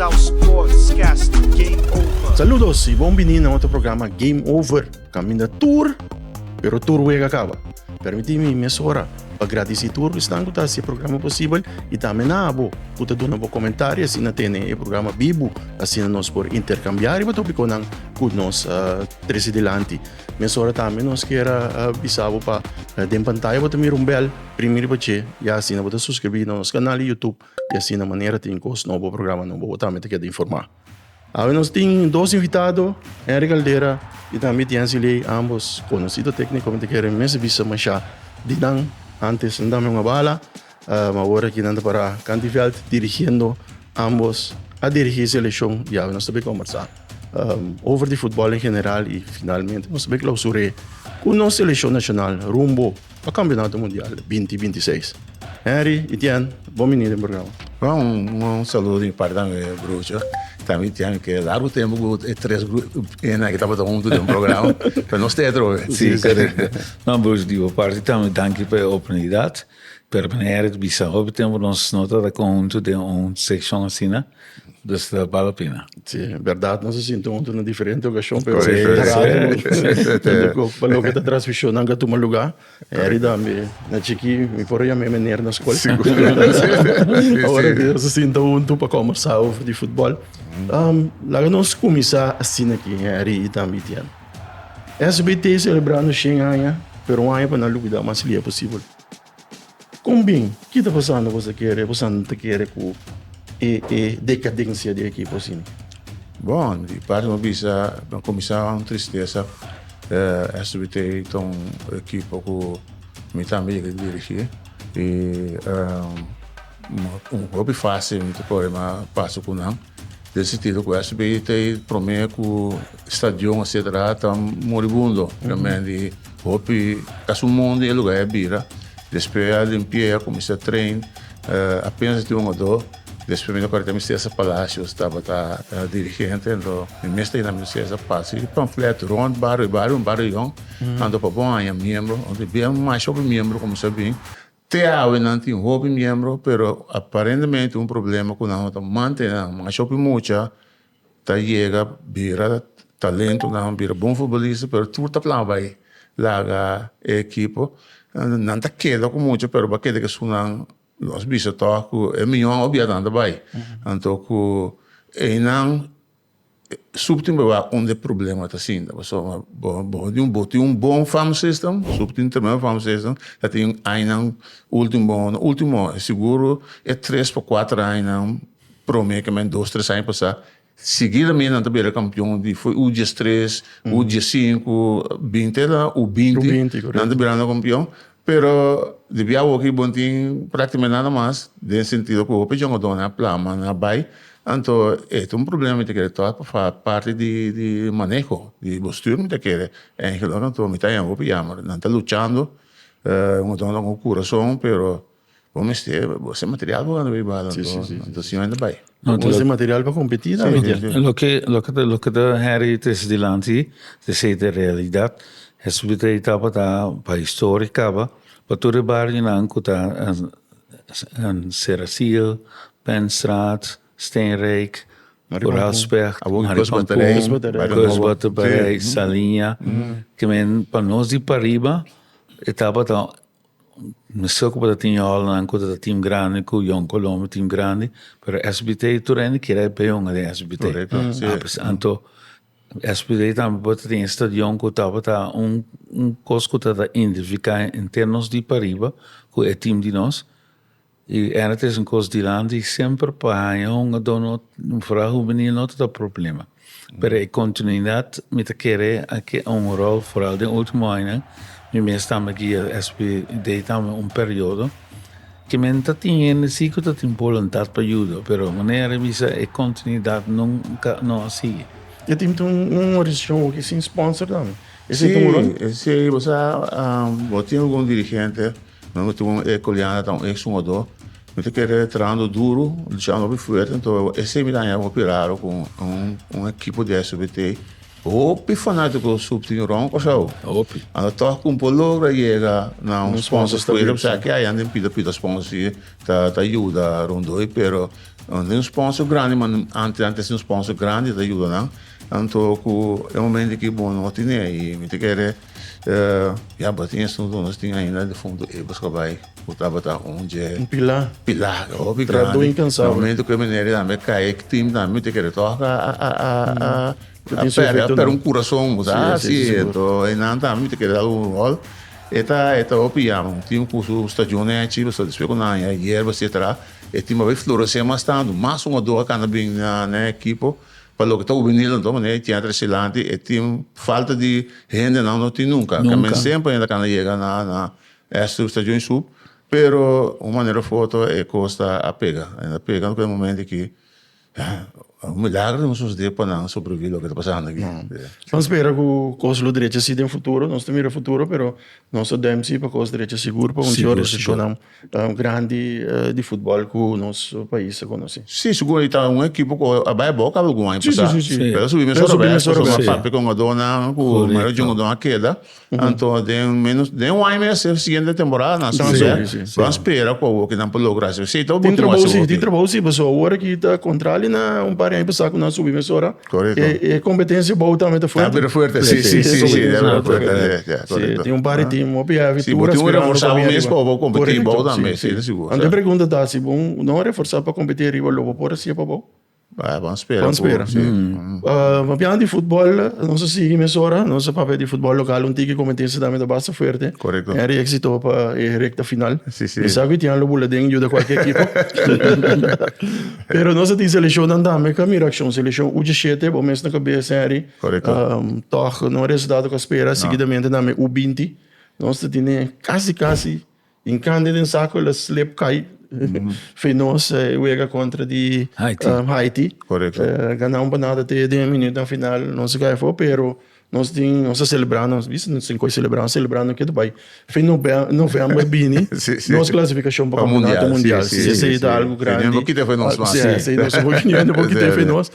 Curaçao Sportscast Game Over. Saludos y bon bini na otro programa Game Over. Caminda tur, pero tur wega caba. Permiti mi mesora pa gradici tur ku esnan ku ta hasi e programa posibel y tambe na abo ku ta duna bo comentario asina tene e programa bibu, asina nos por intercambia riba topiconan ku nos trece dilanti. Mesora tambe nos kier a bisa bo pa den pantaya bo ta mira un bel, primi riba dje ya asina bo ta suscribi na nos canal di YouTube y asina manera tin cos nobo, programa nobo bo tambe ta keda informa. Awe nos tin dos invitado, Henry Caldera y tambe Tiency Ley, ambos conocido tecnico, mi ta kere mes bisa masha di nan antes nan dame un bala, ma awor aki nan ta para kanti veld dirigiendo, ambos a dirigi seleccion y awe nos ta bay combersa over di futbol en general y finalmente nos ta bay clausure cu nos seleccion nacional rumbo pa Campeonato Mundial 2026. Henry y Tien, bon bini den programa. Bon, un saludo di mi parti tambe, Brucho. Tambe Tien, ke largo tempo ku e tres hende aki tabata huntu den un programa, pero nos ta atrobe. Sí, korekto. No, Brucho, di bo parti tambe danki pa e oportunidat. Pero meneer het bisa hopi tempo nos no tabata konhunto den un sekshon asina, dus ta bal la pena. Sí, berdad nos a sinta hunto na diferente ocasion, pero Sí, sí. pa loke ta transmisionnan ka tuma lugar. Harry tambe, na chiki mi por a yam'é meneer na skol. Sigur. Awor aki nos a sinta hunto pa kombersá over di futbòl. Laga nos kuminsá asina aki, Harry i tambe Etienne. SBT selebrando shen aña, pero un aña pa nan lubidá mas lia posibel. Kon bin? Ki ta pasando boso ta kere? Boso ta kere ku e e dekadensia di ekipo asina? Bon, di parti mi bisa, mi a kuminsá un tristesa. SBT ta un ekipo ku mi tambe yega di dirigí i un hopi fásil mi ta kore mi a pasa ku nan. Den sentido ku SB ta e prome ku stadion etcetera ta moribundo. Realmente hopi kasi un mundo e lugar a bira. Despues a limpi'e a kuminsá train apenas a tin un odo. Despues mi ta kòrda mi Cesar Palacios tabata dirigente anto mi mes ta yena mi Cesar pasa e pamflet rond bario bario un bario yòn anto pa bo haña miembro. Anto bia masha hopi miembro kuminsá bin. Te awe nan tin hopi miembro, pero aparentemente un problema ku nan no ta mantene nan. Masha hopi mucha ta yega bira talentonan, bira bon futbolista, pero tur ta plan bai laga e ekipo. Nan ta keda ku mucha, pero bo a keda ku esunnan, nos bisa tòg ku e mihó obia nan ta bai. Anto ku einan Sup tin beba unda e problema ta sinta pasobra bo bo tin bo tin un bon farm system sup tin tremendo farm system ta tin añanan ultimo no ultimo seguro e tres pa kuater añanan prome ke men dos tres aña pasa seguidamente nan ta bira kampion di for u diestres u diesinku binti la u binti nan ta birando kampion pero di bia awoki bo no tin praktikamente nada mas den sentido ku hopi jongadónan a plama nan a bai Anto e ta un problema mi ta kere tòg pa parti di di maneho di bestuur mi ta kere eigenlijk anto mi ta haña hopi jammer nan ta luchando un montòn ku kurason pero bo mester bo hasi material bo gana bay bala anto anto si no bai. Bo mester material pa kompetí tambe Miguel. Loke loke ta loke ta Henry trese dilanti esei ta e realidat Hesus tabata pa historia kaba pa tur e barionan ku ta Serasil, Penstraat, Steenrijk, Koraalspecht, Maripampun, Kustbatterij, Saliña. Ke men pa nos di pariba e tabata mester ku bo ta tin yòlnan ku ta tim grandi ku Jong Colombia tim grandi pero SBT tur hende kere bay hunga den SBT. Anto SBT tambe bo ta tin e stadion ku tabata un un kos ku ta identifiká henter nos di pariba ku e tim di nos i era ta un kos dilanti semper pa haña hungadó no foral hubenil no ta problema pero e kontinuidat mi ta kere a ke un ròl foral den ultimo añanan mi mes tambe guia SBD tambe un periodo ke men ta tin hende si ku ta tin boluntat pa yuda pero manera di bisa e kontinuidat nunka no a sigui. E tin un organisashon hopi sin sponsor tambe. Esei ta un ròl? Si, esei bo sa bo tin algun dirigente, mi tin un Ecoliana ta un ex hungadó, mi ta kere trahando duru, luchando hopi fuerte, anto esei mi ta haña hopi raro ku un ekipo di SBT Hopi fanátiko sub tin rònt Kòrsou. Hopi. Anto tòg ku un por logra yega na un sponsor fuera, sa ke ayan den pida pida sponsor si ta ta yuda rondoi, pero No tin un sponsor grandi, ma antes nan tin un sponsor grandi ta yuda nan. Anto ku e momento aki bo no tine i mi ta kere ya bo tin esun nos tin ainda defunto Ebers ku a bai ku tabata un dje Un pilar. Pilar hopi Trabou grandi. incansabel. Na momento ku e meneer tambe kai e team tambe mi ta kere tòg a a a a Tin su a efecto pèrdè un kurason bo sa Si, si, si sigur. anto einan tambe mi ta kere dal un ròl. E ta e ta hopi yama un team ku su stadion nechi pasobra despues ku nan haña yerba etcetera e team a bai floresé mas tantu mas hungadó a kanda bin na e ekipo. Pa loke ta hubenil anto manera e tin a trece lanti e tin falta di hendenan no tin nunca. Nunca. Camen semper hende cana yega na na Esther Stadion Sub pero un manera of otro e cos ta a pega. A pega cu e momento aki un milagro no sucede pa nan sobrevivi loke ta pasando aki. Nos spera cu cos lo drecha si den futuro. Nos ta mira futuro pero nos ta duim si pa cos drecha sigur pa un Sigur, organisacionnan grandi di futbol cu nos pais ta conoci. Si, sigur y ta un ekipo cu a bay abao caba algun aña Si, pasa. si, si, si. Pero a subi Pero a mesora subi bes, mesora pasobra bes. papia con Adona cu Correcto. Mario Jong Adona a keda. Anto den menos, den un aña mes e siguiente temporada nan Nan subi subi, bek. si. Ban spera cu awor ki nan por logra. Si, ta Tin bo trabou tin si, awor tin ki. trabou si, pasobra awor aki ta contrali na un par di aña pasa cu nan a subi mesora. Correcto. E, e competencia bou tambe ta fuerte. Ta bira fuerte, si, si, si, si, ta ta bira bira fuerte, fuerte. ja, ja, Si, correcto. tin un par di team hopi heavy, Si, bo tur tin un aspirando reforsa pa bo bin mes ariba. pa bo competi Correcto, bou tambe, si, si, si. ta sigur, Anto e sa. pregunta ta, si bo no reforsa pa competi ariba, lo bo por hacia pa bou? Ba, ban spera Ban ku, spera. si. Papiando di futbol, nos a sigui mesora, nos a papia di futbol local un tiki, competencia tambe ta basta fuerte. Correcto. Henry exito pa e recta final. Si, si. Mi sa cu Etienne lo bula den yuda cualkier ekipo. Pero nos a tin seleccionnan tambe cu a mira accion. Seleccion U17, bo mes na cabeza Henry. Correcto. Toch no resultado cu a spera. Seguidamente tambe U20. Nos ta tene casi casi hincando den saco el a slip cay. Fe nos wega contra di Haiti. Haiti. Correcto. Gana un pa nada te den minuutnan final nos a cay afo pero Nos tin, nos ta selebrá, nos bisa nos tin kos selebrá, nos selebrá no ke ta bai fin november bini nos klasifikashon pa kampeonato mundial. Si, si, Esei ta algu grandi. No kita fe nos mas. Si, esei nos no por kita fe nos.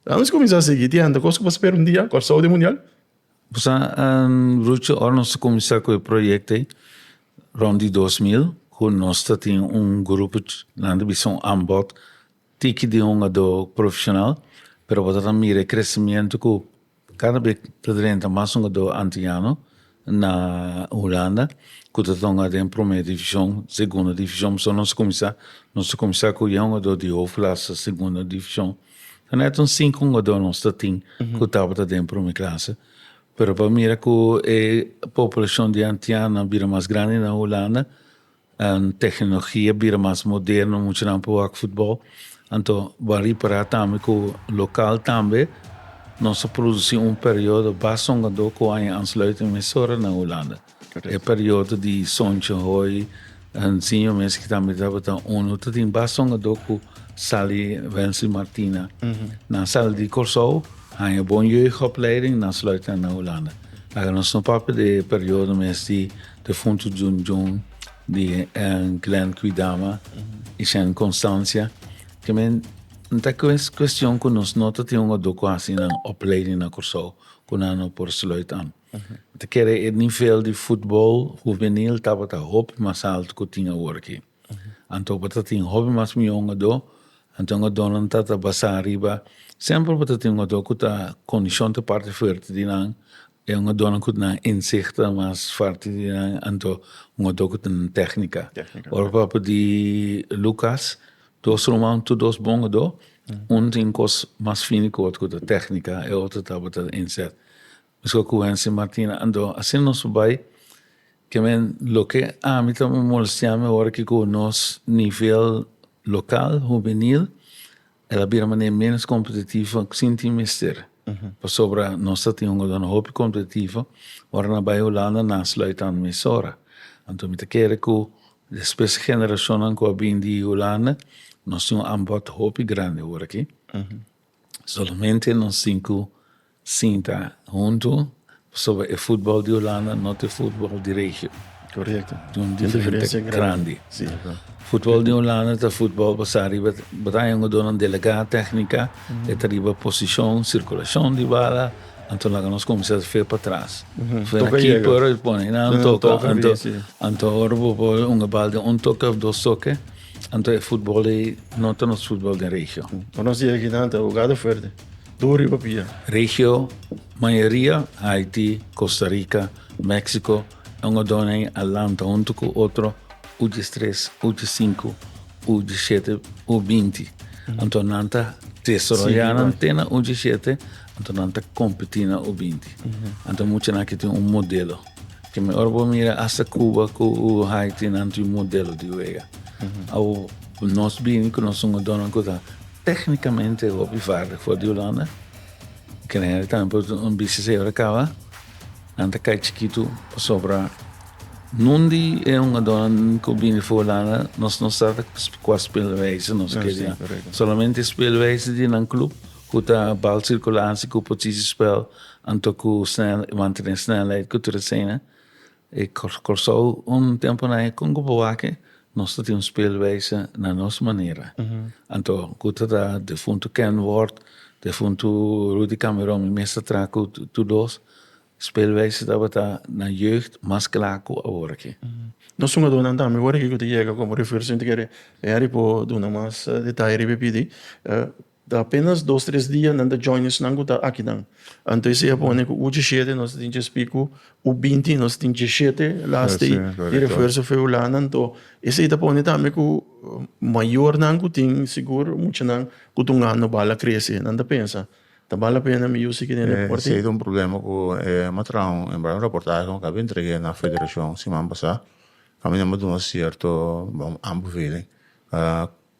Nos kuminsá sigui tin hende kos ku bo spera un dia Kòrsou den mundial? Bo sa, Rucho, ora nos ta kuminsá ku e proyekto ei rònt di 2000 ku nos ta tin un grupo, nan ta bisa un aanbod Tiki di hungadó profesional, pero bo ta ta mira e crecimiento cu cada bes ta drenta mas hungadó antiano na Hulanda cu ta tonga den prome division, segunda division. Pasobra nos cuminsa, nos ta cuminsa cu e hungadó di hoofdklasse, segunda division. Ta net un cinco hungadó nos ta tin cu tabata den prome klasse. Pero pa mira cu e poblacion di antiano a bira mas grandi na Hulanda, Tecnologia bira mas moderno, muchanan por wak futbol. Anto bo a ripara tambe ku lokal tambe nos a produsi un periodo basta hungadó ku a aansluiting mesora na Hulanda. E periodo di Sontje Hooi, Anzinho mes ki tambe tabata unu, ta tin basta hungadó ku sali Wensley Martina. Nan sali di Kòrsou, haña bon jeugdopleiding, nan sluit na Hulanda. Laga nos no papia di e periodo mes di Defuntu Jun Jun di Glenn Kwidama y Shen Constancia. Ke men no ta cuestion cu nos no ta tin un odo cu haci nan opleiding na Corsou cu nan no por sluit aan. Mi ta kere e nivel di futbol hubenil tabata hopi mas alto cu tin awor aki. Anto bo ta tin hopi mas miho hungadó, anto hungadónan ta ta basá riba, semper bo ta tin hungadó ku ta kondishon ta parti fuerte di nan, e hungadónan ku nan inzicht ta mas fuerte di nan, anto hungadó ku tin téknika. Ora papia di Lucas, dos ruman tur dos bon hungadó, un tin kos mas fini ku otro ku ta téknika, e otro tabata inzet. Meskos ku Wency Martina, anto asina nos por bai. Ke men loke ami ta molestia mi ora ki ku nos nivel lokal hubenil el a bira manera menos kompetitivo sin tin mester. Pasobra nos ta tin hungadónan hopi kompetitivo, ora nan bai Hulanda nan sluit an mesora. Anto mi ta kere ku despues generashonnan ku a bin di Hulanda nos tin un aanbod hopi grandi awor aki. Solamente nos tin ku Sinta huntu pasobra e futbol di Hulanda no ta e futbol di regio. Correcto. Tin un diferencia grandi. Futbol di Hulanda ta futbol basá riba, bo ta haña un jugadornan delegá técnica, e ta riba posicion, circulacion di bala, anto laga nos cuminsa fe patras. Fe na keeper e pone nan toca, anto, anto ora bo por hunga bal den un toke of dos toke. Anto e futbol ei no ta nos futbol den regio. Ora nos yega akinan ta hugado fuerte. Duru riba pia. Regio, mayoria, Haiti, Costa Rica, Mexico, e un odon ei a lanta hunto cu otro U diestres, U diescinco, U diesshete, U binti. Anto nan ta desaroya nan te na U diesshete, anto nan ta competi na U binti. Anto muchanan aki tin un modelo. Ke mi ora bo mira hasta Cuba cu Haiti nan tin un modelo di wega. Awo nos bini cu nos hungadornan cu ta tecnicamente hopi vaardig for di Hulanda. Kende tambe por un bisti esey ora caba nan ta cay chikitu pasobra nun di e hungadornan cu bini for Hulanda nos no sa cua speelwijze nos kere. Solamente speelwijze di nan club cu ta bal circulatie cu positiespel anto cu snel mantene snelheid cu tur esena. E Kòrsou un tempu na e kon ku bo wak nos ta tin un speelwijze na nos manera. Anto ku ta ta defuntu Ken Ward, defuntu Rudy Cameron mi mes ta traha ku tur dos speelwijze tabata na jeugd mas kla ku awor aki. Nos hungadónan tambe awor aki ku ta yega komo refuerzo mi ta kere Henry por duna mas detaye riba e pidi. Ta apenas dos tres dia nan ta join esnan ku ta akinan. Anto esei a pone ku U djeshete nos ta tin djespi ku U binti nos tin djeshete las di di refuerso fe Hulanda. Anto esei ta pone tambe ku mayornan ku tin sigur muchanan ku ta un ano bal a krese nan ta pensa ta bal la pena mi yu sigui den deporte. Esei ta un problema ku e a traha un reportahe ku a kaba entreg'é na federashon siman pasá. Kaminda mi a duna sierto aanbeveling.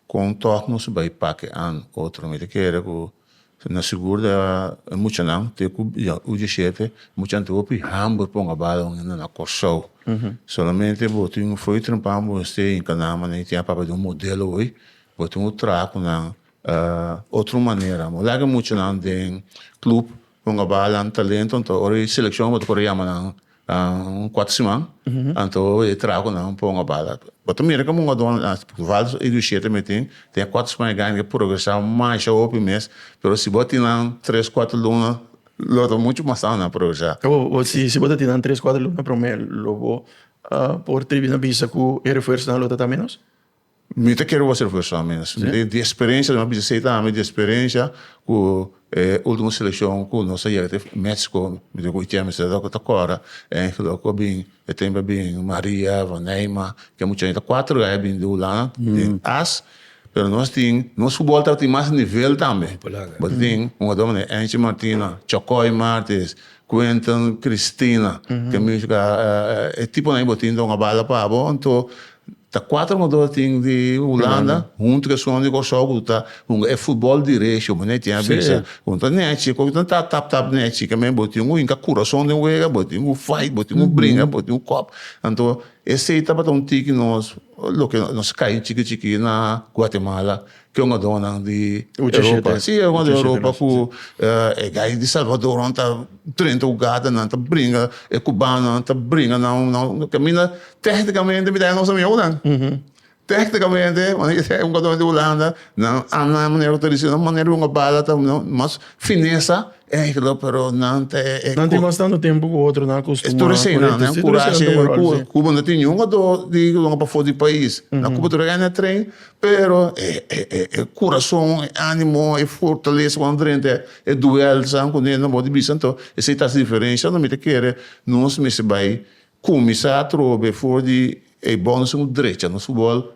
Kon tòg nos bai pake an otro? Mi ta kere ku na sigur da e muchanan te ku u dieshete, muchanan tin hopi hamber pa un bala un hende na Kòrsou. Solamente bo tin fo'i trempan bo mester hinka nan manera tin a papia di un modelo hoy, bo tin ku traha ku nan otro manera. Bo laga e muchanan den club Hunga bala nan talento anto ora di seleccion bo ta por yama nan un cuatro siman anto e traha cu nan pa hunga bala. Bo ta mira como hungador vooral e dushete mi tin den e cuatro siman e gana ke progresa masha hopi mes pero si bo tin nan tres cuatro luna lo ta mucho mas nan progresa. Si bo ta tin nan tres cuatro luna prome lo bo por tribi na bisa cu e refuerzonan lo ta ta menos? Mi ta kere wak refuerso mes. Di experiencia, mi a bisa esey tambe, di experiencia cu e ultimo seleccion cu nos a yega te Mexico, mi ta cu Etienne mester ta cora, Angelo cu a bin, e tempo a bin Maria, Van Neyma, ke muchanan ta cuatro guy a bin di Hulanda, den as, pero nos tin, nos futbol tabatin mas nivel tambe. Bo ta tin hungador manera Angie Martina, Chocoy Martes, Quentin Cristina, ke musica, e tiponan bo tin ta hunga bala pa bo, anto Ta cuatro hungador tin di Hulanda hunto cu esun di Corsou cu ta hunga e futbol di regio manera tin a bisa. Cu ta nechi, cu ta tap tap nechi ke men bo tin cu hinca curason den wega, bo tin cu fight, bo tin cu bringa, bo tin cu kop. Anto esey tabata un tiki nos loke nos cay chiki chiki na Guatemala Ke hungadónan di Europa. Sí, e hungadó di Europa ku e gai di Salvador nan ta drenta hugada, nan ta bringa, e kubanonan ta bringa nan, nan kaminda téknikamente mi ta nos amigonan. Téknikamente, e hungadónan di Hulanda, nan a manera ku ta disi, nan manera di hunga bala ta mas finesa. Eigenlijk, pero nan ta e. Nan tin mas tantu tempu ku otro nan akostumá. Tur esei nan, nan kurashi. Cuba no tin niun jugador di hunga pafó di pais. Na Cuba tur a gana tren, pero e e kurason, e animo, e fortalesa ku nan drenta e duel sa ku nan bo di bisa anto esei ta hasi diferensha. Mi ta kere nos mester bai kuminsá atrobe for di e bòl nos tin ku drecha nos futbòl.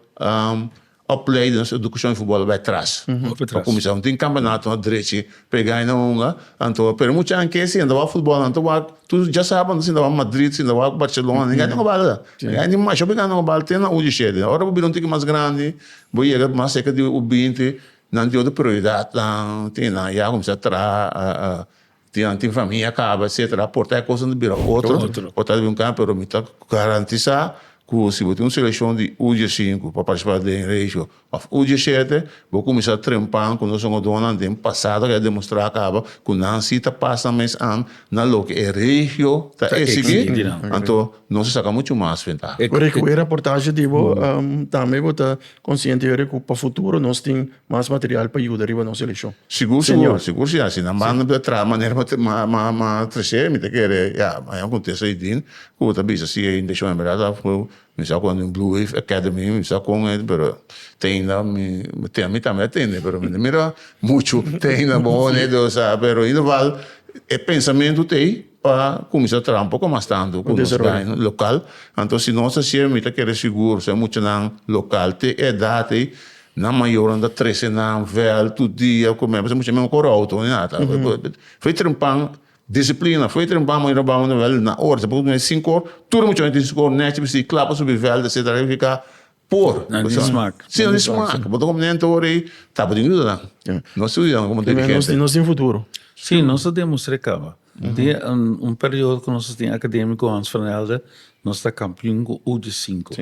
Opleiding, nos educacion di futbol a bai tras. Pa cuminsa no tin campeonato na drechi pa e gana hunga. Anto pero mucha anke si nan ta wak futbol nan ta wak tur djasabra nan ta sinta wak Madrid sinta wak Barcelona nan gana hunga bala ta. Nan gana di masha hopi gana hunga bala te na u dieshete. Ora bo bira un tiki mas grandi bo yega mas cerca di u binti nan tin otro prioridadnan tin nan ya cuminsa traha Tin nan tin famia kaba etcetera por ta e kosnan ta bira otro por ta un kambio pero mi ta garantisa ku si bo tin un selekshon di u diesinku pa partisipá den regio òf u dieshete bo kuminsá trempan ku nos hungadónan den pasado ke a demostrá kaba ku nan si ta pas nan mes an na loke e regio ta eksigí anto nos a saka muchu mas ventaha. Ora ku e raportahe di bo tambe bo ta konsiente ku pa futuro nos tin Mas material pa yuda riba nos selekshon. Sigur sigur, sigur si asi nan banda ta traha manera ma ma ma trese mi ta kere ya mañana kontesta i din ku bo ta bisa si e intenshon en berdad ta. Mi sa kon den Blue Wave Academy, mi sa kon e, pero te ainda mi, te mi tambe a tende, pero mi no mira muchu te ainda bon e dos sa, pero in ieder geval e pensamentu ta ei pa kuminsá traha un poko mas tantu ku nos gainan lokal. Anto si nos hasié mi ta kere sigur si e muchanan lokal te e edat ei, nan mayornan ta trese nan vèlt tur dia ku pasobra mucha no kore outo ni nada. Fo'i trempan Disciplina, fo'i trempan bo bamba na veld na ora, despues ku sinku or, tur e muchanan tin sinku or nechi bisti kla pa subi veld etcetera e fika por. Nan tin smak. Si nan tin smak, bo ta komprende ora ei tabatin yuda nan, nos tin yuda nan komo dirigente. Nos tin futuro. Si, nos a demostr'é kaba. Tin un periodo ku nos a tin akademiko Hans van Helder, nos ta kampion ku U di sinku.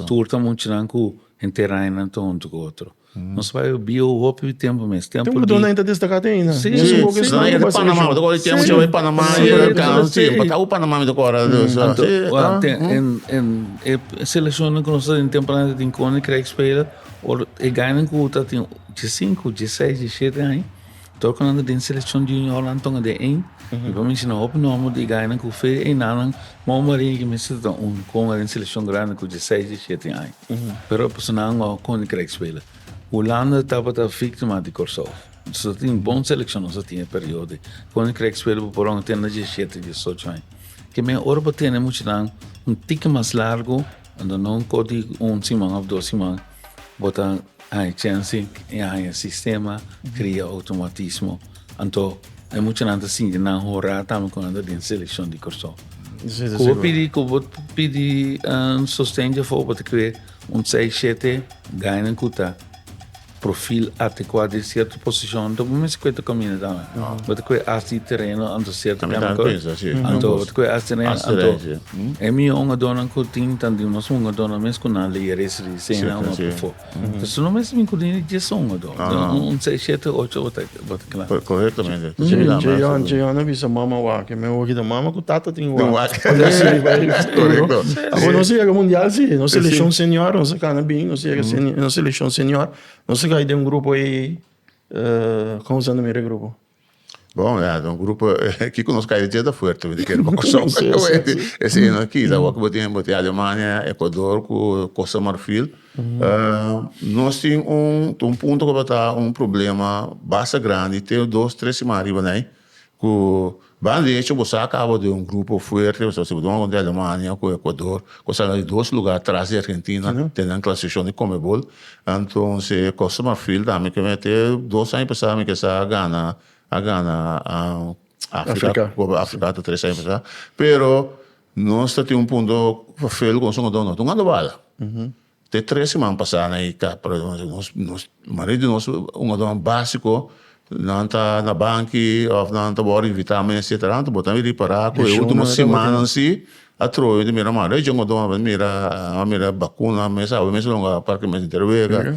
Tur ta muchanan ku henter añanan ta huntu ku otro. Nos bai bio hopi tempo mes. Tempo Tempo di... dona ainda destaca te ainda. Sí, Mesmo sí. que No, era Panamá, me tocó tempo sí. Panamá, Sí, era Canadá, sí. sí, patau Panamá me tocó ahora. Anto, Sí, wa, ah, ten, en, en, e seleccionnan ku nos ta den temporada tin Koninkrijk spelen, or e gainan ku ta tin 15, 16, 17 aña, tor ku nan ta den seleccion junior nan tonga den ein, mi por menciona hopi nomber di gainan ku fe einanan, Mo Maria ki mester ta un konga den seleccion grandi ku 16, 17 aña. Pero pasobra nan a Koninkrijk spelen. Hulanda tabata víktima di Kòrsou. Nos a tin bon selekshon, nos a tin e periodo. Koninkrijk spelen bo por a tene na diesshete, diesocho aña. Ke men ora bo tene muchanan un tiki mas largu, anto no un kos di un siman òf dos siman, bo ta haña chèns di haña sistema, kria outomatismo. Anto e muchanan ta sinti nan horá tambe ku nan ta den selekshon di Kòrsou. Ku bo pidi, ku bo pidi sosten djafó bo ta kre un seis, shete gainan ku ta profil adekuá den sierto posishon. Anto bo mester kue ta kaminda tambe. Bo ta kue as di tereno anto sierto kemiko. Anto bo ta kue as tereno anto e mihó hungadónan ku tin ta di nos hungadónan mes ku nan lei residensia nan pafó. Entonces no mester bin cu di djes un o dos. Un seis, siete, ocho bo ta bo ta cla. Correctamente. Jeon, Jeon a bisa mama wak. Mi a kita mama cu tata tin wak. Correcto. Abo nos a yega mundial si. Nos seleccion senior, nos a cana bin, nos a yega nos seleccion senior. Nos a cay den un grupo ey, como se llama e grupo? Bon, ya, un grupo, kiko nos kai dje ta fuerte, mi ta kere pa Kòrsou. Esei no kita, wak bo tin, bo tin Alemania, Ecuador ku Costa Marfil. Nos tin un, un punto ku tabata un problema basta grandi te dos, tres siman ariba nei, ku banda di hecho bo sa kaba den un grupo fuerte, pasobra si bo tuma konta Alemania ku Ecuador, ku sa na di dos lugar tras di Argentina den nan klasifikashon di Conmebol. Entonces Costa Marfil tambe ke mete dos aña pasá mi kesa a gana a gana Afrika Copa Afrika ta tres aña pasá pero nos ta tin un punto vervel ku nos no ta hungando bala te tres siman pasá na e nos nos mayoria di nos hungadónan básiko nan ta na banki òf nan ta wòrdu invitá mes etcetera anto bo ta ripará ku e último simannan si Atrobe mi ta mira mas rechi angodon mi mira a mira bakuna mes awe mes longa parke mes inter wega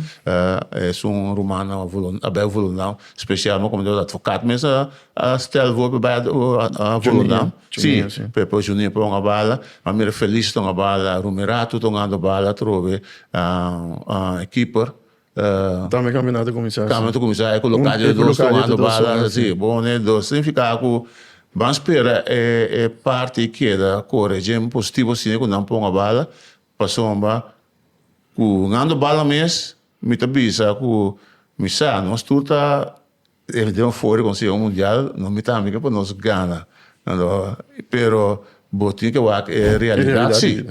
esun rumannan a bai Volendam special mi como advocaat mes a stel voor pa bai Volendam si pa Junior por hunga bala a mira Feliz ta hunga bala Rumerato ta hungando bala atrobe e keeper. Tambe campeonato a cuminsa. Campeonato a cuminsa e cu Locadia dos tungando bala si bon e dos significa cu ban spera e e parti keda core dje positivo asina cu nan ponga bala pasobra cu hungando bala mes mi ta bisa cu mi sa nos tur ta Den un foro di Conseho Mundial no mi tambe ke pa nos gana pero bo tin ke wak e realidad si.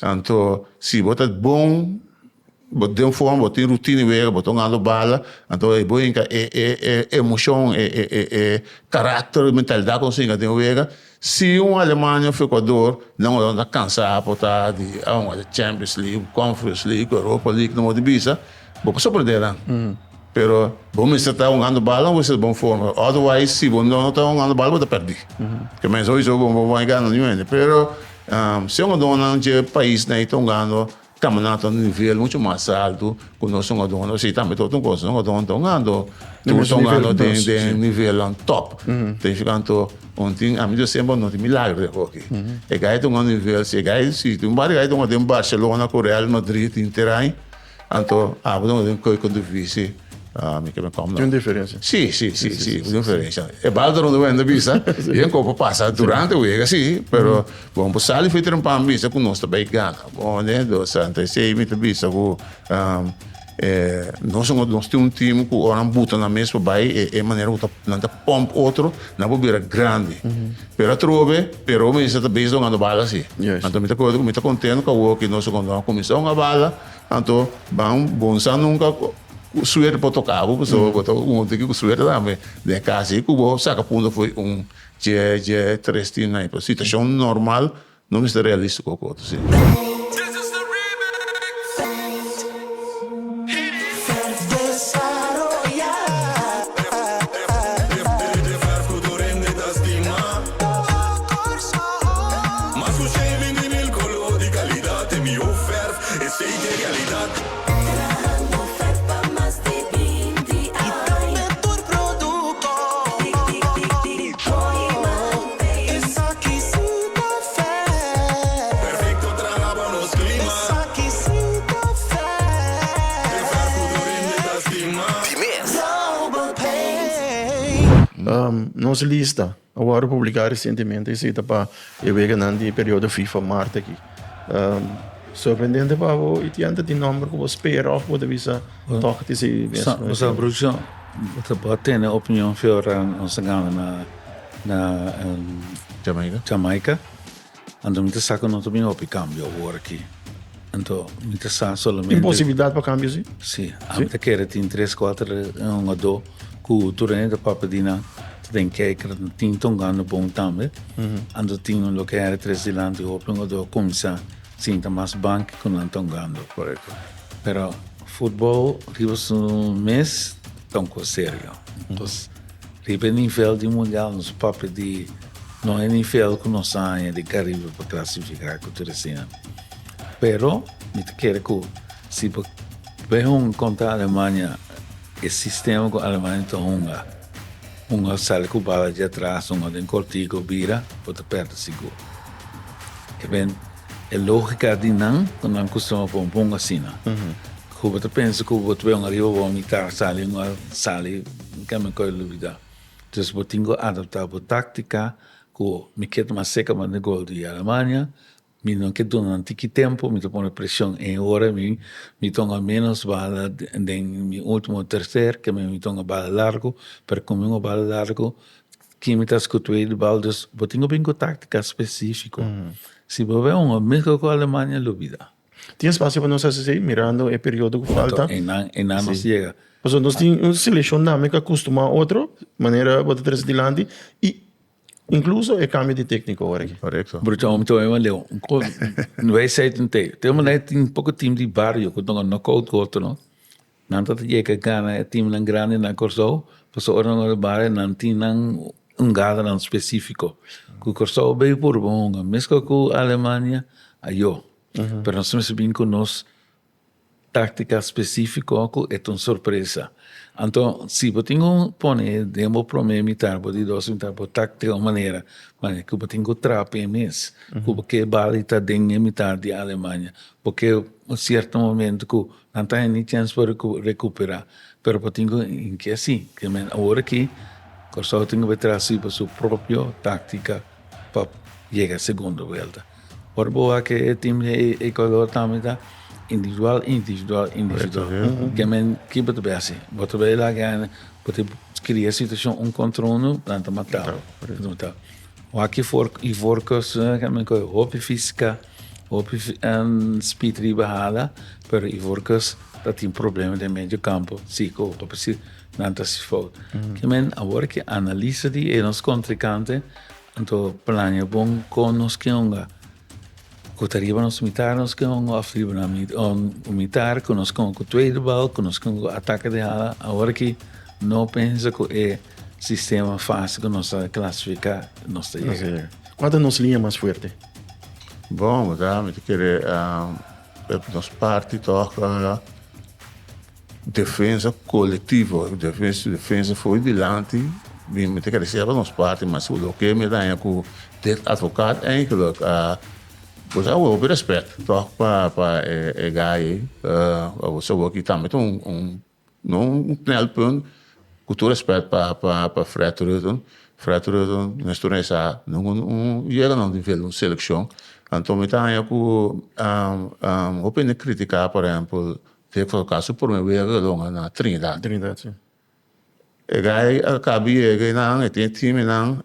Anto si bo ta bon bo den un forma bo tin rutina di wega bo ta hungando bala anto bo hinka e e emocion e e karakter e mentalidad ku nos hinka den wega si un Alemania of Ecuador nan lo ta kansa por ta di a hunga Champions League, Conference League, Europa League no bo bisa bo por sorprende nan. Pero bo mester ta hungando bala, bo mester ta bon forma. Otherwise, si bo no ta hungando bala, bo ta perdi. Ke men sowieso bo no bai gana niun hende. Pero si hungadónan dje paisnan ei ta hungando kampionato na nivel mucho mas altu ku nos hungadónan, esei tambe ta otro kos. Nos hungadónan ta hungando, tur ta hungando den nivelnan top. Ta nifiká anto un tin, ami ta semper no tin milagro den hockey. E gai ta hunga nivel, si e gai, si tin un par di gai ta hunga den Barcelona ku Real Madrid, Inter ai. Anto abo ta den keuken divisi. Mi ke kom Tin un diferencia. Sí, sí, sí, sí, tin un diferencia. E bal ta rond wende bisa, y en kopo pasa durante wega, sí, pero bon por sali for trempan bisa ku nos ta bai gana. Bon, ne, dos, anto esei mi ta bisa ku nos nos tin un team ku ora nan buta nan mes pa bai e e manera ku ta nan ta pump otro, nan por bira grandi. Pero atrobe, pero mester ta bezig hungando bala si. Anto mi ta acuerdo ku mi ta kontento ku awor ku nos a kuminsá hunga bala, anto ban bon sa nunka Ku suerte por toka bo pasobra bo ta un tiki ku suerte tambe. Den kasi ku bo saka punto fo'i un dje dje tres tim nan. Pero situashon normal no mester realístiko ku otro si. Nos lista a wòrdu publiká resientemente esei ta pa e weganan di periodo FIFA mart aki. Sorprendente pa bo Etienne ta tin nomber ku bo spera of bo ta bisa tòg ta esei mes. Bo produccion bo ta por tene opinion fi ora nos a gana na na Jamaica. Jamaica anto mi ta sa ku no ta bin hopi kambio awor aki anto mi ta sa solamente. Tin posibilidat pa kambio si? Si ami ta kere tin tres kuater hungadó ku tur hende ta papia di nan ta den kijker tin tongando bon tambe. Anto tin un loke hende tres dilanti hopi hungadó a kuminsá sinta mas banki ku nan ta hungando. Korekto. Pero futbòl riba su mes ta un kos serio. Un kos riba e nivel di mundial nos papia di no e nivel ku nos a haña di Karibe pa klasifiká ku tur esina. Pero mi ta kere ku si bo bai hunga kontra Alemania e sistema ku Alemania ta hunga. Un a sali ku bala dje atras, un a den kortigo bira, bo ta pèrdè sigur. Ke ben e lógika di nan ku nan kustuma pon pon asina. Ku bo ta pensa ku bo ta bai un ariba bo mitar sali, un a sali, keme koi lubidá. Dus bo tin ku adaptá bo táktika ku mi ke ta mas seka manda gol di Alemania, Mi no ke duna nan tiki tempo, mi ta pone presion en ora mi mi tonga menos bala den mi ultimo tercer ke mi tonga bala largo, pero ku mi un bala largo kin mi ta scutué di bal, dus bo tin ku bin ku taktika specifico. Si bo bai hunga mesco ku Alemania lo bida. Tin espacio pa nos hasi esei mirando e periodo ku falta? Einan einan nos yega. Pasobra nos tin un seleccion tambe ku a custuma otro manera bo ta trece dilanti y Incluso e cambio di tecnico ora aki. Correcto. Bruta om te oima leu. Wij zei toen te. Te manera tin poco team di bario ku tonga knockout ku otro no. Nan ta yega gana e teamnan grandi na Kòrsou, pasobra ora nan bai bario nan tin nan un gadanan spesífiko. Ku Kòrsou bay purba hunga meskos ku Alemania, ayo. Pero nos mester bin ku nos Táktika spesífiko ku e ta un sorpresa. Anto, si bo tin ku pone den bo promé mitar, bo di dos mitar, bo táktika un manera, manera ku bo tin ku trapa e mes, ku bo ke bali ta den e mitar di Alemania, bo ke un sierto momento ku nan ta haña ni chèns pa rekuperá, pero bo tin ku hinki así. Ke men awor aki Kòrsou tin ku bai tras riba su propio táktika pa yega segundo buelta. Ora bo wak e team di Ecuador tambe ta individual, individual, individual. Ke men ki bo ta bay hasi? Bo ta bay laga hende, bo ta crea situacion un contra uno, nan ta mata bo. Nan ta mata bo. Wak Ivoorkust ke men kohe hopi fisica, hopi speed riba hala, pero Ivoorkust ta tin problema den medio campo, si ku hopi si nan ta hasi fout. Ke men awor ke analisa di e nos contrincante. Anto plania bon kon nos ke hunga. Ku ta riba nos mitar nos ke hunga of riba nan mitar ku nos ke hunga ku tweede bal, ku nos ke hunga ku atake di hala. Awor aki no pensa ku e sistema fasil ku nos a klasifiká nos ta yega. Kua ta nos liña mas fuerte? Bon, mi ta mi ta kere nos parti tòg Defensa kolektivo, defensa for dilanti, mi ta kere sera nos parti, mas loke mi ta haña ku dit advokaat eigenlijk a bo sa hopi respet tòg pa e guy ei, bo sa awor ki tambe ta un. No un knelpunt, ku tur respet pa pa Fred Rutten, Fred Rutten nos tur a sa nunka un yega na un nivel di un selekshon, anto mi ta haña ku hopi hende kritika por ehempel Dick Advocaat su prome wega ku el a hunga na Trinidad. Trinidad si. E gai a kabi yega einan, e tin e team einan,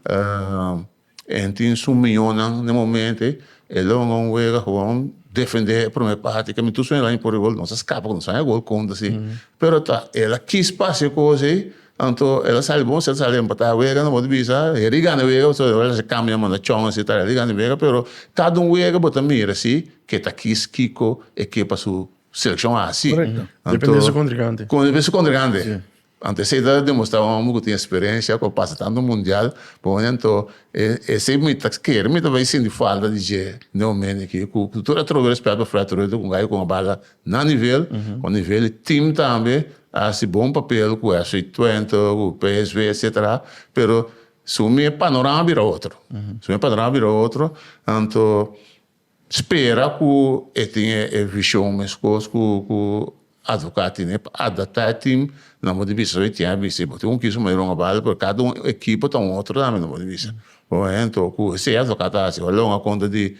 e tin su miyonan na e momento ei, e lo hunga un wega gewoon defende e prome parti, ke mi tur sueño por e gol, nos a skapa ku nos haña gol kontra si, pero ta el a kis pasa e kos ei, anto el a sali bon, si el a sali empatá e wega, no bo ta bisa, heri gana e wega, pasobra el a hasi kambio a manda chon asi tal, heri gana e wega, pero kada un wega bo ta mira si ke ta kis kiko e ke pa su Seleccion a haci. Correcto. Depende di su contrincante. Depende di su contrincante. Si. Anto esey ta demostra un homber cu tin experiencia, cu a pasa tanto mundial. Bon, anto esey mi ta kere, mi ta bay sinti falta di dje den momento aki. Cu tur atrobe respet pa Fred Ruiter, cu un gayo cu a bala na nivel, cu nivel di team tambe, a haci bon papel cu FC Twente, cu PSV, etcetera. Pero su mi e panorama bira otro. Su mi e panorama bira otro. Anto. Spera ku e tin e vishon meskos ku ku advokat tene pa adaptá e tim nan por di bisa so e tin a bisa bo tin un kiso manera un abal pero kada un ekipo ta un otro tambe nan por di bisa por ehemplo ku esei advokat ta hasi ora longa kontra di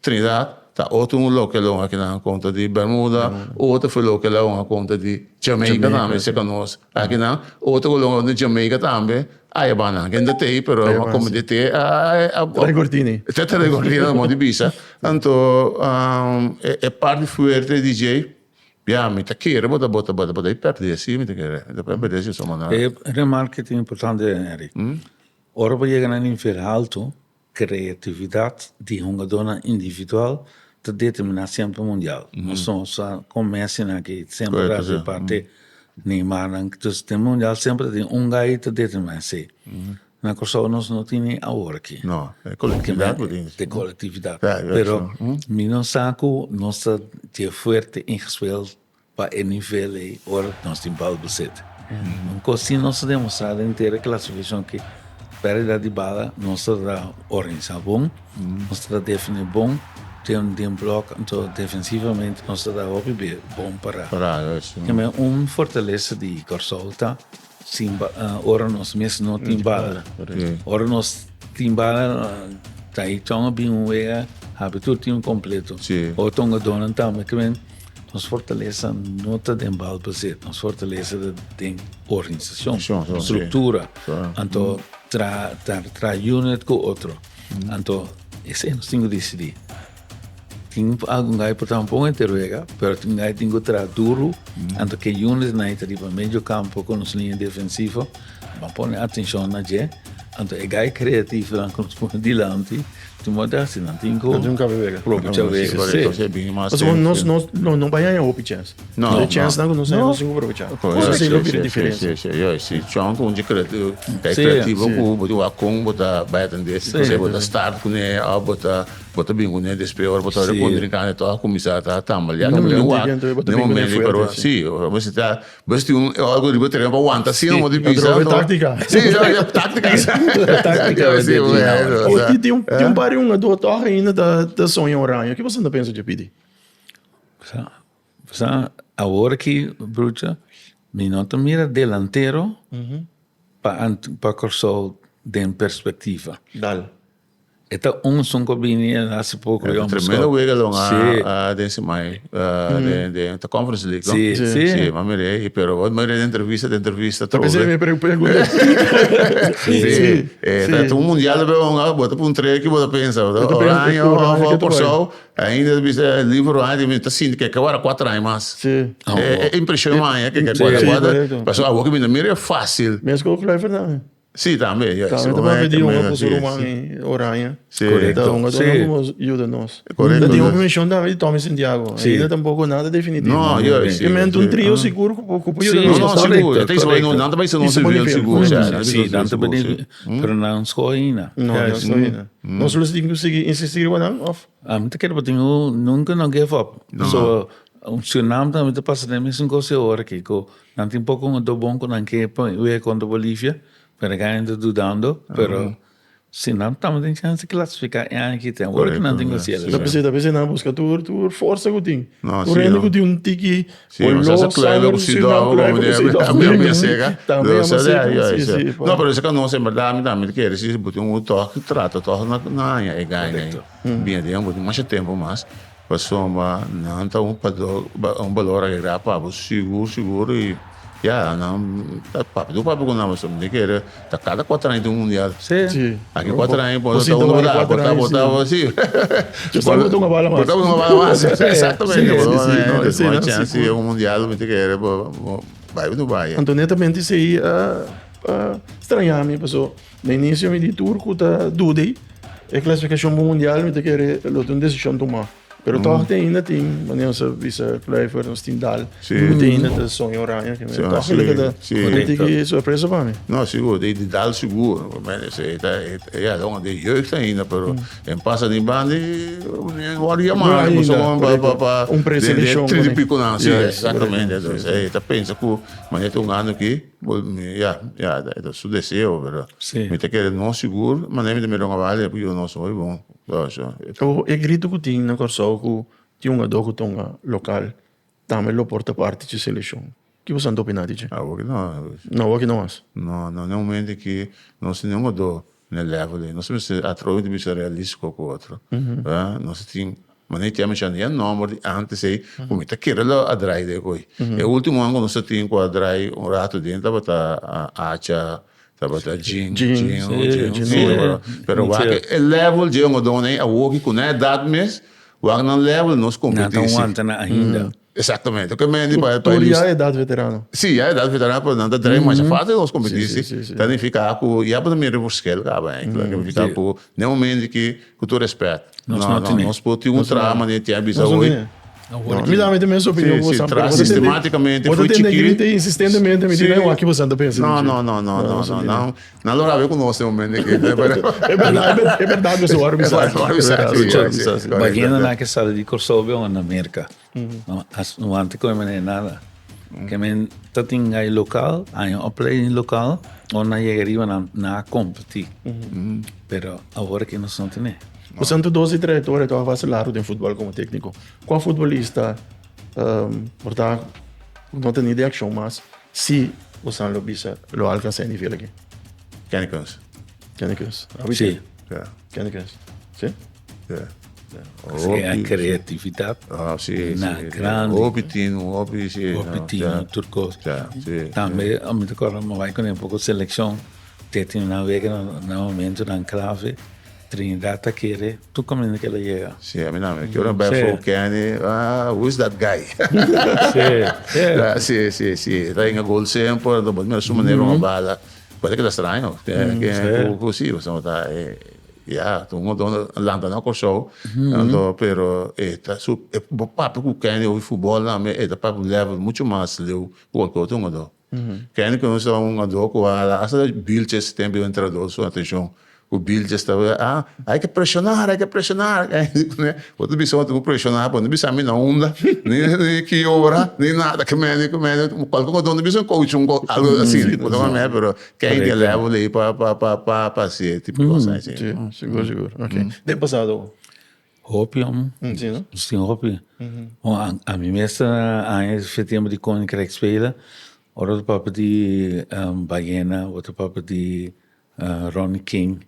Trinidad ta otro un loke longa kinan kontra di Bermuda otro for loke longa kontra di Jamaica tambe esei ka nos Akinan otro ku lo di Jamaica tambe a e banda. Kende ta ei pero a come di te a Trae cortina. Te trae cortina mo di bisa. Anto e parti fuerte di dje ya mi ta kere bo ta bo ta bo ta perde si mi ta kere. Mi ta perde si so manera. E remarke ta importante Henry. Ora bo yega na nivel halto Creatividad di hungadornan individual ta determina semper mundial. Nos no sa con Messi nan aki semper ta haci parte Neymar nan. Dus den mundial semper ta tin un guy ta determina esey. Na Corsou nos no tini awor aki. No, e colectividad bo tin. E colectividad. Pero mi no sa cu nos ta dje fuerte ingespeeld Pa e nivel ei ora nos tin bal bezit. Un kos si nos a demostrá den henter e klasifikashon ke pèrdida di bala nos ta ta organisá bon, nos ta ta defendé bon den den blòk, anto defensivamente nos ta ta hopi be bon pará. Keme un fortalesa di Kòrsou ta sin ora nos mes no tin bala. Ora nos tin bala ta e chon a bin un wega habi tur team kompleto. Otro hungadónan tambe ke men. Nos fortalesa no ta den balbezit, nos fortalesa ta den organisacion, structura. Anto tra tra unit cu otro. Anto esey nos tin cu dicidi. Tin algun guy por ta un poco interwega, pero tin guy tin cu traha duro. Anto ke unit nan ta riba medio campo cu nos liña defensivo, ban pone atencion na dje. Anto e guy creativo nan cu nos pone dilanti. Tin modo di hasi nan tin ku probecha wega si. Pasobra nos nos lo no bai haña hopi chèns. No. E chènsnan ku nos haña nos tin ku probecha. Esei lo bira diferensia. Si, si, si. Chon ku un dje creativo, ta creativo ku bo tin wak kon bo ta bai atendé. Si bo ta start kuné òf bo ta bo ta bin kuné despues ora bo ta rekontrinkante tòg a kuminsá ta tambaleá. Bo tin wak den momento pero si, bo si ta Bes tin un algo riba tereno pa wanta asina como di pisa. Atrobe táctica. Sí, ja, táctica. Táctica. Sí, bueno, o sea. Tin un tin un par di hungador toch ainda ta ta soña Oranje. Ki boso ta pensa dje pidi? Sa, sa awor aki Brucha, mi no ta mira delantero pa pa Kòrsou den perspectiva. Dal. E ta un sun ku bini hasi poko e Tremendo wega lo a den semai den den ta Conference League no? Si, si. Si, m'a mira ei, pero bo mira den entrevista den entrevista Ta pensé mi pregunta. Si, si. Ta un mundial ta hunga, bo ta puntra ki bo ta pensa, Oranje of Kòrsou, ainda ta bisa Liverpool Oranje mi ta sinti ke ke wara kuater aña mas. Si. E impreshon mi haña ke ke kuater kuater, pasobra awor ke mi ta mira e fácil. Meskos Kluivert tambe. Sí, tambe. Ja, Tambe ta papia di hunga ku su ruman Oranje. Sí. Ta hunga sí. Como yuda nos. Correcto. Ta tin un mención tambe di Tommy Santiago. Sí. Ainda tampoco nada definitivo. No, ja, sí. Ke men un trio sigur ku ku por yuda nos. No, no, sigur. Te is no, nan ta bai ser nos nivel sigur. Sí, nan ta bai pero nan scoge ainda. No, nan scoge ainda. Nos lo tin ku sigui insistir riba nan of? Ami ta kere bo tin nunca no give up. So, Surinam tambe ta pasa den mesun kos e ora aki ku Nan tin poko un do bon ku nan ke pon wega kontra Bolivia, pero e ta dudando, pero. Si nan tabatin chance di clasifica e aña aki te awor cu nan tin cu haci Ta p'esei ta p'esei nan a busca tur tur forsa cu tin. Tur hende cu tin un tiki Si, nos a kluiver cu Sidon, como mi a sega. Tambe a sega, si, si. No, pero esaki nos en berdad mi tambe ta kere si bo tin un tog trata tog na haña e gainan ei. Bien den bo tin masha tempo mas pasobra nan ta un un balor agregá pa bo sigur sigur y ya nan ta papia tur papia ku nan pasobra mi ta kere ta kada kuater aña tin un mundial. Si. Aki kuater aña bo ta unda bo ta bo ta bo ta bo si. Yo sa bo ta un bala mas. Bo ta un bala mas exactamente. Si no hay chance di un mundial mi ta kere bo bai bo bai. Anto netamente esei a straña mi paso na inicio mi di tur ku ta duda ei e klasifikashon pa mundial mi ta kere lo ta un desishon tuma. Pero tòg te ainda tin, manera nos a bisa Kluivert, nos tin Dal, ku te ainda ta soña Oranje. Ke men tòg el a keda un tiki sorpresa pa mi. No, sigur, di Dal sigur. E ta, ya, ta un di jeugd ainda, pero en pasa di banda e wòrdu yamá pa, pa, pa, Un preselekshon. Den trinta i piko nan, si, eksaktamente. Entonces, e ta pensa ku manera ta un anu aki, ya, ya, ta su deseo, pero mi ta kere no sigur, manera mi ta mira un abal, e yuda nos hopi bon. E grito ku tin na Kòrsou ku tin un hungadó ku ta hunga lokal tambe lo por ta parti dje selekshon. Ki boso ta opiná di dje? Awor ki no. No, awor ki no mas. No, no, na e momento aki nos tin un hungadó na e level ei. Nos mester atrobe di bisa realístiko ku otro. Nos tin, manera di tempo ya nòmber di ántes ei ku mi ta kere lo a drai den koe. E último ku nos a tin ku a drai un rato den tabata Acha. Tabata Jin, Jin, Jin, sí, Jin, sí, pero, pero wak e level dje jongadónan ei awoki ku nan edat mes, wak nan level nos Nan kompetí ta si. wanta nan ainda. Exactamente. Ke men di pa Tur ya edat veterano. Sí, ya edat veterano, pero nan ta drei masha fácil nos kompetí Sí, si. sí, sí, sí. Ta nifiká ku ya bo ta mira e verschil kaba enkele. Ta nifiká ku den momento ki ku tur respèt, Nos no, no no, tene. nos por tin un traha manera tin a bisa Nos no hoy. tene. No, mi tambe tin mes opinion Sí, ku sí, bosan, tra pero bo ta tende, sistematicamente bo ta foi tende chikí. grita insistentemente, mi Sí. tin wak ki bosan ta pensa No, di dje. no, no, no, no, nos no, tene. no. Nan lo rabia ku nos den momento aki, pero E berdad, e berdad ku su wòrdu bisa. E wòrdu bisa, E sí, berdad sí, ku su sí. Bagina nan ke sali di Kòrsou bia na Merka. No, as, no ante koe manera nada. Ke men ta tin gai lokal, hay un opleiding lokal, ora nan yega riba nan nan a kompetí. Pero awor aki nos no tene. Bo santo dos di trayectoria ta base largo den futbol como técnico. Cual futbolista por ta no ta ni de accion mas si bo san lo bisa lo alcanza e nivel aki? Kenny Kunz. Kenny Kunz. Sí. Ja. Kenny Kunz. Sí? Ja. Sí, a creatividad. Ah, sí, Na sí. grande. Hopi tino, hopi, sí. Hopi no, tino, ja. tur cos. Ja, sí. Tambe, a mi te acorda, mi bai con un poco seleccion, te tin una wega na, na momentonan clave, Trinidad ta kere, tur caminda que el a yega. Sí, a mi tambe. Ki ora mi bai Sí. afó Kenny, ah, who is that guy? Sí, sí. Ja, sí, sí, sí. Ta hinga gol semper, anto bo mira su manera hunga bala. Bo ta keda straño. Ke, ke, Sí. ku, ku sí, pasobra ta e. Ya, ta un montón lanta na Kòrsou, anto pero e ta su e bo papia ku Kenny over futbòl tambe e ta papia un level mucho mas leu ku kualke otro hungadó. Kenny ku nos ta un hungadó ku a hasta Vilches tempu e entrenador su atenshon ku Vilches ta ah hay ke preshonar hay ke preshonar bo ta bisa bo tin ku preshoná bo no bisa mi na unda ni ni ki ora ni nada ke mende ke mende kualke hungadó no bisa un coach un algo asina bo ta mira pero Ken di level ei pa pa pa pa pa hasi e tipo di cosa Sí, sigur sigur. Ok. Den pasado. Hopi om. Sí, no? Nos tin hopi. Bon, a a mi mes aña fe tiempo di Koninkrijk spelen, ora ta papia di Ballena, ora ta papia di Ronnie King.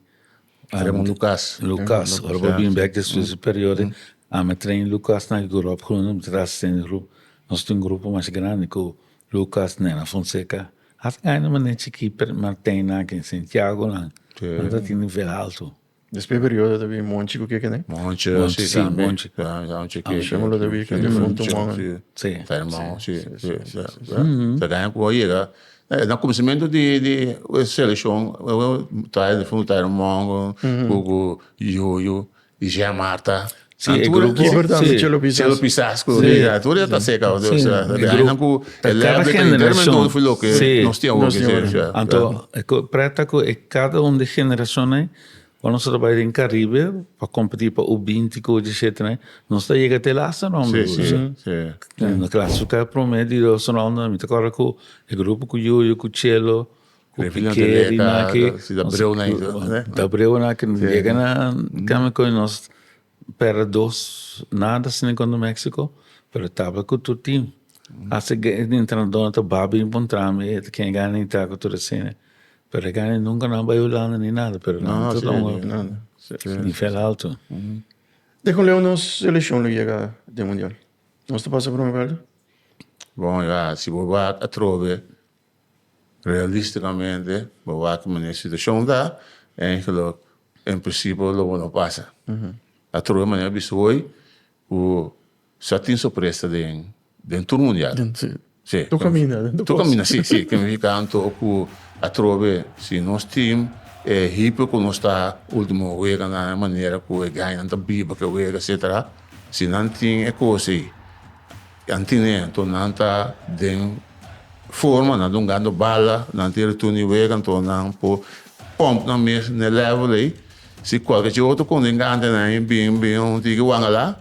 Raymond Lucas. Lucas, ora bo bin bek despues di periodo, ami a train Lucas na Gurop Groene, mi ta asistente grupo. Nos tin un grupo masha grandi ku Lucas, Nena Fonseca. Hasta gaina manera chikí per Martijn nan aki, Santiago nan, nan ta tin nivel alto. Despues periodo ta bin Monchi ku keke ne? Monchi, Monchi, si, sí, tambe. Monchi. Ja, Monchi keke. Shemo lo ta bin kende Monchi, Fonto Mongan. si. Sí. Ta hermano, si, si, si. Ta gaña ku a yega. Na kuminsamentu di di selekshon, ta ta hermano ku ku Yoyo. Di Jean Marta. Sí, e grupo. Sí, verdad, sí. Chelo Pisas. Chelo Pisas, ku Sí. ja, tur ta seca. O Sí. sea, E de grupo. nan ku Ta e cada level que generacion. interno fue lo que Sí. nos tin awor Nos que tin awor. sí, ja. Anto, e ko- preta ku e kada un di generashon ei, ora nos ta bai den Karibe pa kompetí pa U20 ku U17 ei, nos ta yega te laatste ronde. Sí, sí, sí. Na klasifika promé di dos ronda, mi ta kòrda ku e grupo ku Yuyu, ku Chelo. Ku Piqué di naki, da breu naki, yega na kami ku nos perde dos nada asina kontra Mexico, pero tabata ku tur team. Hasta e entrenador ta babi puntra mi e ta ken gana intra ku tur asina, pero e gana nunka nan bai Hulanda ni nada, pero nan ta un nivel alto. De kon leu nos selekshon lo yega den mundial? Nos ta pasa prome vuelta? Bon ya, si bo wak atrobe Realisticamente bo wak manera e situacion ta, eigenlijk en principio lo bo no pasa. Atrobe manera bisa hoy cu sa tin sorpresa den den tur mundial. Si. Tur caminda. Tur caminda, si, si. Ke mi canto cu atrobe si nos team e hipe cu nos ta ultimo weganan e manera cu e gainan ta biba cu e wega etcetera, si nan tin e cos ey Nan tine, anto nan ta den forma, nan ta hungando bala, nan tin return di wega, anto nan por pump nan mes n'e level ei. Si cualke chi otro contrincante nan bin bin un tiki wangala,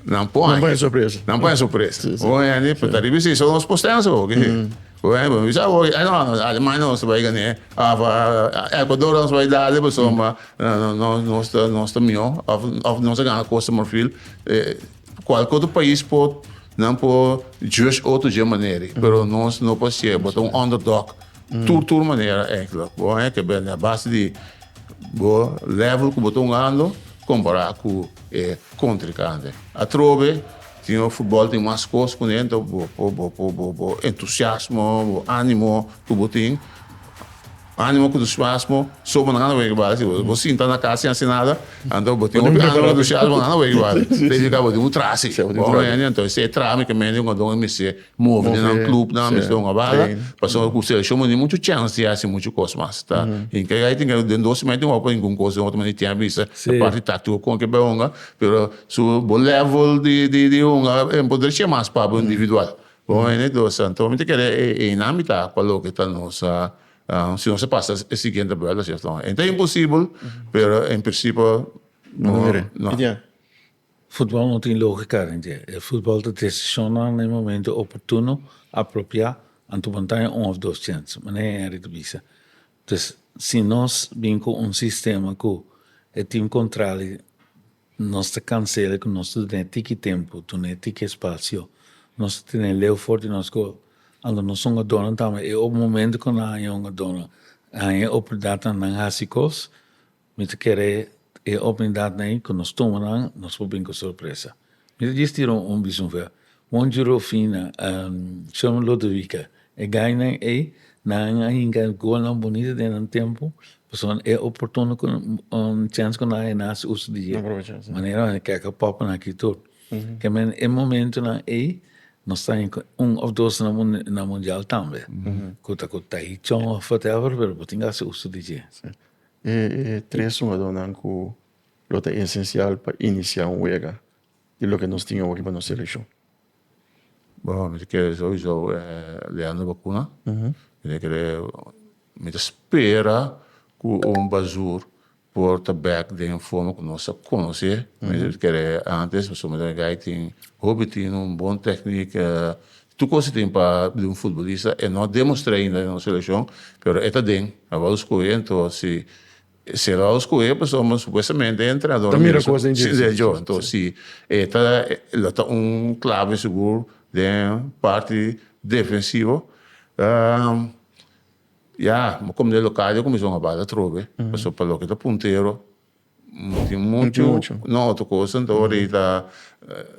nan por Nan por haña sorpresa. Nan por haña sorpresa. Bo hende, pero ta riba esei so nos por stensa bo, kende. Bo hende, bo bisa bo, ay no, Alemania nos ta bai gané, of Ecuador nos bai dale pasobra nos ta nos ta mihó, of nos a gana Costa Marfil. Kualke otro pais por nan por judge otro dje manera ei, pero nos no por hasié. Bo ta un underdog tur tur manera eigenlijk. Bo haña ke bende a base di bo level ku bo ta hungando kompará ku e kontrinkante. Atrobe tin un futbòl tin mas kos kuné, enton bo por bo por bo entusiasmo, bo ánimo ku bo tin. Animo ku entusiasmo, so bo no gana wega bal. Si bo sinta na kas sin hasi nada, anto bo tin hopi animo ku entusiasmo, bo no gana wega bal. Te bo tin un trasi. Bo hende, anto esei e trami ke mende un adon mester move den nan clubnan, mester hunga bala, pasobra ku selekshon bo no tin muchu chèns di hasi muchu kos mas. Ta hinka e tin den dos siman tin hopi ningun kos den otro manera di tiempo bisa e parti táktiko kon ke bai hunga, pero su bo level di hunga e por drecha mas pa bo individual. Bo hende, anto mi ta kere einan mi ta pa loke ta nos. Si nos a pasa e siguiente buelta cierto no ta imposibel pero en principio no no. Futbol no tin logica den dje. E futbol ta decisionnan na e momento oportuno, apropia, anto bo no ta haña un of dos chens, manera Henry ta bisa. Dus si nos bin cu un sistema cu e team contrali Nos ta cancela cu nos ta dun'é tiki tempu, dun'é tiki espacio. Nos ta ten'é leu for di nos gol. Anto nos hungadornan tambe e op momento cu nan haña hungadornan haña e oportunidadnan nan haci cos, mi ta kere e oportunidadnan ei cu nos tuma nan, nos por bin cu sorpresa. Mi ta djis tira un bisun fe. Wonju Rofina, Sherman Lodovica, e gainan ei, nan a hinka golnan bunita den nan tempu, pasobra e oportuno ku chèns ku nan a hasi uso di dje. Manera nan a keka pòp nan aki tur. Ke men e momentunan ei nos ta hinka un òf dos na mundial tambe, ku ta ku Tahichon òf whatever, pero bo tin ku hasi uso di dje. E tres hungadónan ku lo ta esensial pa inisiá un wega di loke nos tin awor riba nos selekshon. Bon, mi ta kere souiso Leandro Bacuna. Mi ta kere, mi ta spera ku un Bazur por ta bek den e forma ku nos a konosé. Mi ta kere antes, pasobra mi ta kere tin hopi tin un bon teknik, tur kos e tin pa di un futbolista. E no a demostr'é ainda den nos selekshon, pero e ta den. A wòrdu skohé, enton si Si el a scohe pasobra supuestamente e entrenador Ta mira cos den dje. Si, den djo. Enton si e ta lo ta un clave sigur den parti defensivo. Ya, mi come den local yo cuminsa hunga bala atrobe pasobra pa loke ta puntero no tin mucho no otro cos enton ora ei ta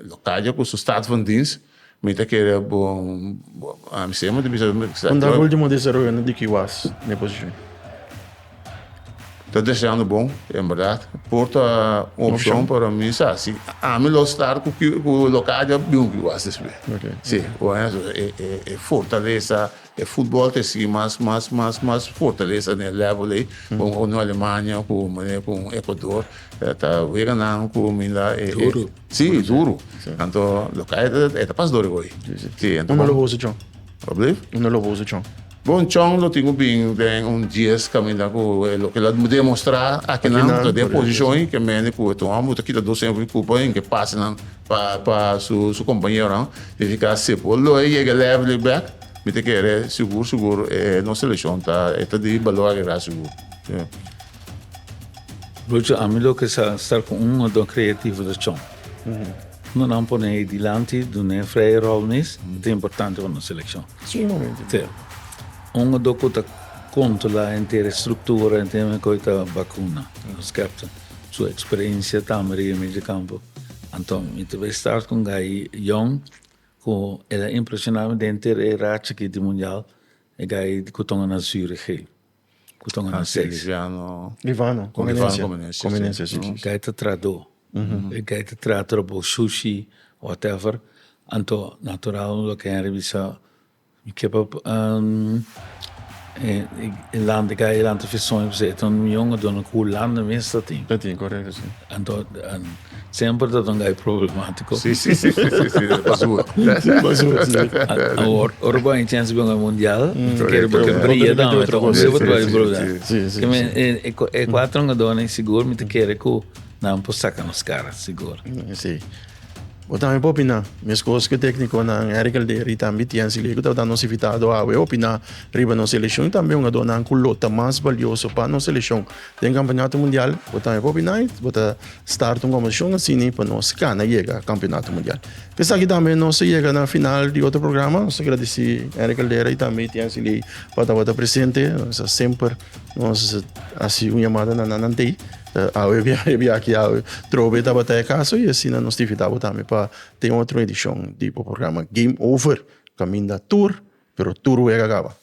local cu su staat van dienst Mi ta kere bo ami semper ta bisa. Unda ultimo desaroyonan di kiwas na e posishon? Ta deseando bon, en berdad. Por ta un opcion, pero mi sa si ami lo start cu cu Locadia bin kiwas despues. Si, e fortalesa, e futbol ta sigui mas mas mas mas fortalesa na e level ey, con un Alemania, cu manera cu un Ecuador, ta weganan cu mi la e. Duro. Si, duro. Anto lo kai e ta pas dor gooi. Si, anto. Uno lo usa chon. Wat blief? Uno lo usa chon. Bon, chon lo tin ku bin den un dies kaminda ku loke lo demostrá akinan ta den posishon ei ke mende ku e ta un hòmber ku ta kita dos tempu di kupa i ke pasenan pa pa su su kompañeronan. Signifiká si por lo e yega level ei bèk. Mi ta kere sigur sigur e nos selekshon ta e ta di balor agregá sigur. Lucho, ami loke sa sta ku un hungadó kreativo ta chon. No nan pone ei dilanti, dun'é vrije rol mes, ta importante pa nos selekshon. Sumamente. Sí. Un hungadó ku ta kontrolá henter e struktura, henter e kos ta Bacuna, nos captain. Su eksperensia tambe riba e medio kampo. Anto mi ta bai start ku un gai yòn Ku el a impresioná mi den henter e racha aki di mundial, e gai ku tonga na Zurich ei, ku tonga na seis. Livano. Livano, Comenencia. Comenencia, si, si. Gai ta tradó. E gai ta traha trabou shushi, whatever. Anto, natural loke Henry bisa, Mi ke pa e lanta kai e lanta fisoño pasobra e ta un yonga duna ku Hulanda mes ta tin. Ta tin, korekto, si. Anto semper ta un gai problemátiko. Si, si, si, si, si, si, basura. Basura, si. Awor, ora bo haña chèns di bin un mundial, mi ta kere bo ke bria tambe, ta un super bai problema. Si, si, si. E kuater hungadónan sigur mi ta kere ku nan por saka nos kara, sigur. Si. Bo tambe por opiná, meskos ku e téknikonan Eric Alder i tambe Tiency Lee ku tabata nos invitado awe opiná riba nos selekshon i tambe hungadónan ku lo ta mas balioso pa nos selekshon den Kampeonato Mundial. Bo tambe por opiná i bo ta start un kombersashon asina pa nos kana yega Kampeonato Mundial. Ku esaki tambe nos a yega na final di otro programa. Nos ta gradisí Eric Alder i tambe Tiency Lee pa tabata presente. Nos ta semper nos hasi un yamada na nan nan tei. Awe e biaha awe trobe tabata e kaso i asina nos ta invitá bo tambe pa den otro edishon di bo programa Game Over, kaminda tur, pero tur wega kaba.